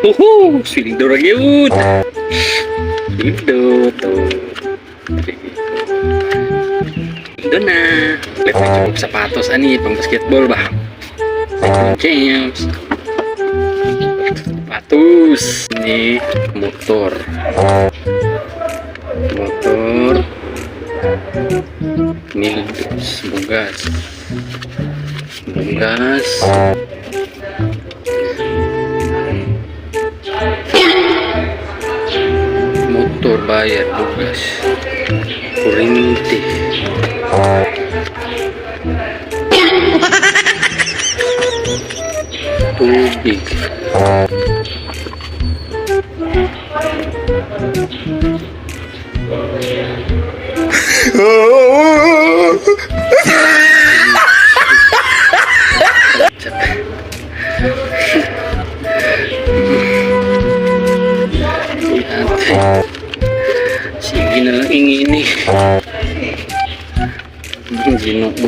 Uhu, sweldo ra gyud. Sweldo to. Three, four, five. Sweldo na. Let me og sapatos ani pang basketball ba. LeBron James. Sapatos ni motor. Motor. Mildos, bugas. Bugas. Motor bayad bugas. Kuryente. Tubig. Uy, ate. Sige na lang ingini. Ginoon ko.